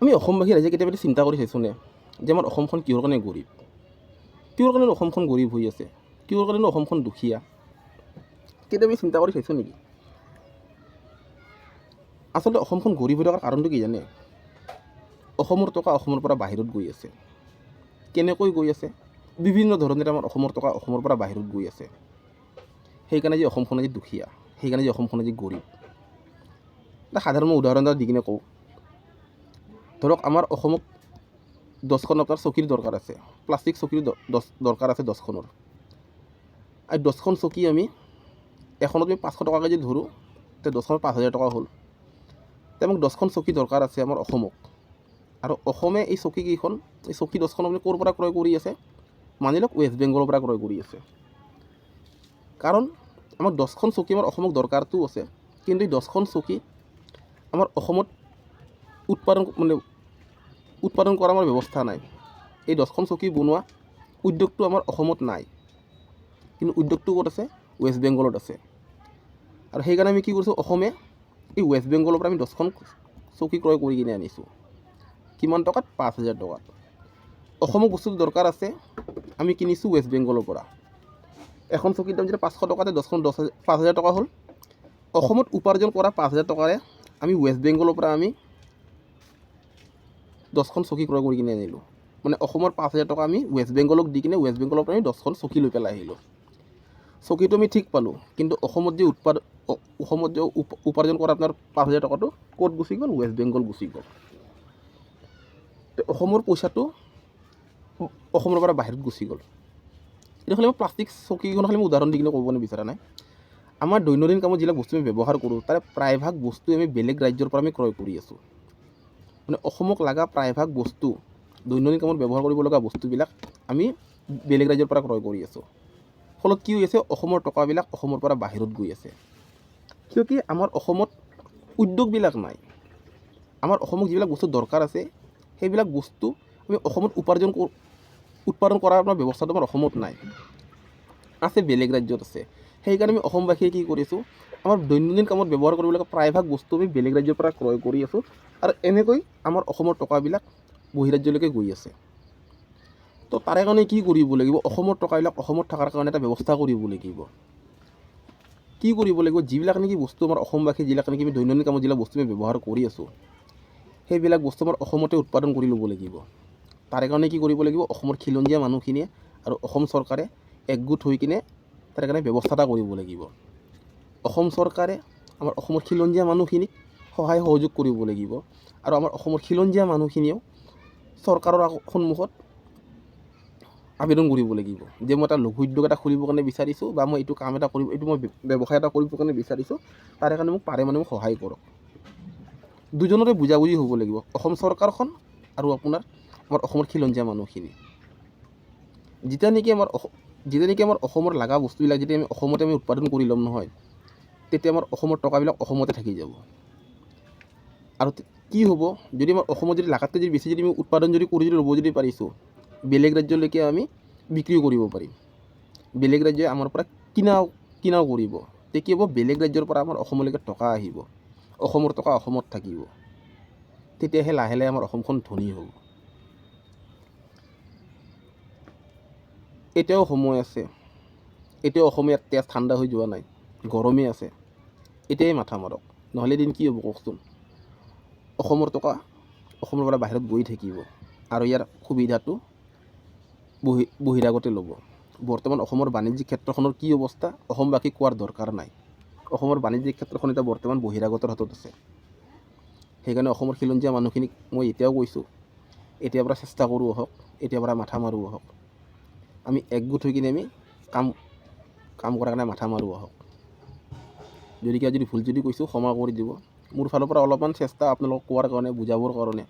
আমি অসমবাসী ৰাইজে কেতিয়াবা চিন্তা কৰি চাইছোঁনে যে আমাৰ অসমখন কিহৰ কাৰণে গৰীব, কিহৰ কাৰণে অসমখন গৰীব হৈ আছে, কিহৰ কাৰণে অসমখন দুখীয়া? কেতিয়াবা চিন্তা কৰি চাইছোঁ নেকি? আচলতে অসমখন গৰীব হৈ থকাৰ কাৰণটো কি জানে? অসমৰ টকা অসমৰ পৰা বাহিৰত গৈ আছে। কেনেকৈ গৈ আছে? বিভিন্ন ধৰণেৰে আমাৰ অসমৰ টকা অসমৰ পৰা বাহিৰত গৈ আছে। সেইকাৰণে যে অসমখন আজি দুখীয়া, সেইকাৰণে যে অসমখন আজি গৰীব। এটা সাধাৰণ মই উদাহৰণ এটা দি কিনে কওঁ। ধৰক আমাৰ অসমক 10খন আপোনাৰ চকীৰ দৰকাৰ আছে, প্লাষ্টিক চকীৰ দৰকাৰ আছে 10খনৰ। আৰু 10খন চকী আমি এখনত আমি 500 টকাকৈ যদি ধৰোঁ, তে 10খনত 5,000 টকা হ'ল। তে আমাক 10খন চকী দৰকাৰ আছে আমাৰ অসমক। আৰু অসমে এই চকীকেইখন, এই চকী 10খন আপুনি ক'ৰ পৰা ক্ৰয় কৰি আছে? মানি লওক ৱেষ্ট বেংগলৰ পৰা ক্ৰয় কৰি আছে। কাৰণ আমাক 10খন চকী আমাৰ অসমক দৰকাৰটো আছে, কিন্তু এই 10খন চকী আমাৰ অসমত উৎপাদন মানে উৎপাদন কৰাৰ আমাৰ ব্যৱস্থা নাই। এই 10খন চকী বনোৱা উদ্যোগটো আমাৰ অসমত নাই, কিন্তু উদ্যোগটো ক'ত আছে? ৱেষ্ট বেংগলত আছে। আৰু সেইকাৰণে আমি কি কৰিছোঁ, অসমে এই ৱেষ্ট বেংগলৰ পৰা আমি 10খন চকী ক্ৰয় কৰি কিনে আনিছোঁ। কিমান টকাত? 5,000 টকাত। অসমক বস্তুটো দৰকাৰ আছে, আমি কিনিছোঁ ৱেষ্ট বেংগলৰ পৰা। এখন চকীৰ দাম যেতিয়া 500 টকাতে 10খন 10,000, 5,000 টকা হ'ল। অসমত উপাৰ্জন কৰা 5,000 টকাৰে আমি ৱেষ্ট বেংগলৰ পৰা আমি 10খন চকী ক্ৰয় কৰি কিনে আনিলোঁ। মানে অসমৰ 5,000 টকা আমি ৱেষ্ট বেংগলক দি কিনে ৱেষ্ট বেংগলৰ পৰা আমি 10খন চকী লৈ পেলাই আহিলোঁ। চকীটো আমি ঠিক পালোঁ, কিন্তু অসমত যে উপাৰ্জন কৰা আপোনাৰ 5,000 টকাটো ক'ত গুচি গ'ল? ৱেষ্ট বেংগল গুচি গ'ল। অসমৰ পইচাটো অসমৰ পৰা বাহিৰত গুচি গ'ল। এইটো খালি মই প্লাষ্টিক চকীকেইখন খালি মই উদাহৰণ দি কিনে ক'ব বিচৰা নাই। আমাৰ দৈনন্দিন কামত যিবিলাক বস্তু আমি ব্যৱহাৰ কৰোঁ, তাৰে প্ৰায়ভাগ বস্তু আমি বেলেগ ৰাজ্যৰ পৰা আমি ক্ৰয় কৰি আছোঁ। মানে অসমক লগা প্ৰায়ভাগ বস্তু, দৈনন্দিন কামত ব্যৱহাৰ কৰিব লগা বস্তুবিলাক আমি বেলেগ ৰাজ্যৰ পৰা ক্ৰয় কৰি আছোঁ। ফলত কি হৈ আছে? অসমৰ টকাবিলাক অসমৰ পৰা বাহিৰত গৈ আছে। কিয় কি আমাৰ অসমত উদ্যোগবিলাক নাই। আমাৰ অসমক যিবিলাক বস্তু দৰকাৰ আছে, সেইবিলাক বস্তু আমি অসমত উৎপাদন কৰাৰ আমাৰ ব্যৱস্থাটো আমাৰ অসমত নাই, আছে বেলেগ ৰাজ্যত আছে। সেইকাৰণে আমি অসমবাসীয়ে কি কৰিছোঁ, আমাৰ দৈনন্দিন কামত ব্যৱহাৰ কৰিব লগা প্ৰায়ভাগ বস্তু আমি বেলেগ ৰাজ্যৰ পৰা ক্ৰয় কৰি আছোঁ। আৰু এনেকৈ আমাৰ অসমৰ টকাবিলাক বহিৰাজ্যলৈকে গৈ আছে। তো তাৰে কাৰণে কি কৰিব লাগিব? অসমৰ টকাবিলাক অসমত থকাৰ কাৰণে এটা ব্যৱস্থা কৰিব লাগিব। কি কৰিব লাগিব? যিবিলাক নেকি বস্তু আমাৰ অসমবাসী, যিবিলাক নেকি আমি দৈনন্দিন কামত যিবিলাক বস্তু আমি ব্যৱহাৰ কৰি আছোঁ, সেইবিলাক বস্তু আমাৰ অসমতে উৎপাদন কৰি ল'ব লাগিব। তাৰে কাৰণে কি কৰিব লাগিব? অসমৰ খিলঞ্জীয়া মানুহখিনিয়ে আৰু অসম চৰকাৰে একগোট হৈ কিনে তাৰ কাৰণে ব্যৱস্থা এটা কৰিব লাগিব। অসম চৰকাৰে আমাৰ অসমৰ খিলঞ্জীয়া মানুহখিনিক সহায় সহযোগ কৰিব লাগিব আৰু আমাৰ অসমৰ খিলঞ্জীয়া মানুহখিনিয়েও চৰকাৰৰ সন্মুখত আবেদন কৰিব লাগিব যে মই এটা লঘু উদ্যোগ এটা খুলিবৰ কাৰণে বিচাৰিছোঁ বা মই এইটো কাম এটা কৰিব, এইটো মই ব্যৱসায় এটা কৰিবৰ কাৰণে বিচাৰিছোঁ, তাৰে কাৰণে মোক পাৰে মানে মোক সহায় কৰক। দুজনৰে বুজাবুজি হ'ব লাগিব, অসম চৰকাৰখন আৰু আপোনাৰ আমাৰ অসমৰ খিলঞ্জীয়া মানুহখিনি। যেতিয়া নেকি আমাৰ অসমৰ লগা বস্তুবিলাক যেতিয়া আমি অসমতে আমি উৎপাদন কৰি ল'ম নহয়, তেতিয়া আমাৰ অসমৰ টকাবিলাক অসমতে থাকি যাব। আৰু কি হ'ব, যদি আমাৰ অসমত যদি লাগাতকৈ যদি বেছি যদি আমি উৎপাদন যদি কৰি যদি ল'ব যদি পাৰিছোঁ, বেলেগ ৰাজ্যলৈকে আমি বিক্ৰীও কৰিব পাৰিম। বেলেগ ৰাজ্যই আমাৰ পৰা কিনাও কৰিব। তে কি হ'ব? বেলেগ ৰাজ্যৰ পৰা আমাৰ অসমলৈকে টকা আহিব, অসমৰ টকা অসমত থাকিব। তেতিয়াহে লাহে লাহে আমাৰ অসমখন ধনী হ'ব। এতিয়াও সময় আছে, এতিয়াও অসমীয়াৰ তেজ ঠাণ্ডা হৈ যোৱা নাই, গৰমেই আছে। এতিয়াই মাথা মাৰক, নহ'লে এদিন কি হ'ব কওকচোন? অসমৰ টকা অসমৰ পৰা বাহিৰত গৈ থাকিব আৰু ইয়াৰ সুবিধাটো বহিৰাগতে ল'ব। বৰ্তমান অসমৰ বাণিজ্যিক ক্ষেত্ৰখনৰ কি অৱস্থা, অসমবাসীক কোৱাৰ দৰকাৰ নাই। অসমৰ বাণিজ্যিক ক্ষেত্ৰখন এতিয়া বৰ্তমান বহিৰাগতৰ হাতত আছে। সেইকাৰণে অসমৰ খিলঞ্জীয়া মানুহখিনিক মই এতিয়াও কৈছোঁ, এতিয়াৰ পৰা চেষ্টা কৰোঁ আহক, এতিয়াৰ পৰা মাথা মাৰোঁ আহক। আমি একগোট হৈ কিনে আমি কাম কাম কৰাৰ কাৰণে মাথা মাৰোঁ আহক। যদি কিবা যদি ভুল যদি কৈছোঁ, ক্ষমা কৰি দিব। মোৰ ফালৰ পৰা অলপমান চেষ্টা আপোনালোকক কোৱাৰ কাৰণে, বুজাবৰ কাৰণে।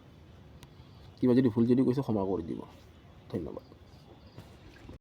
কিবা যদি ভুল যদি কৈছোঁ, ক্ষমা কৰি দিব। ধন্যবাদ।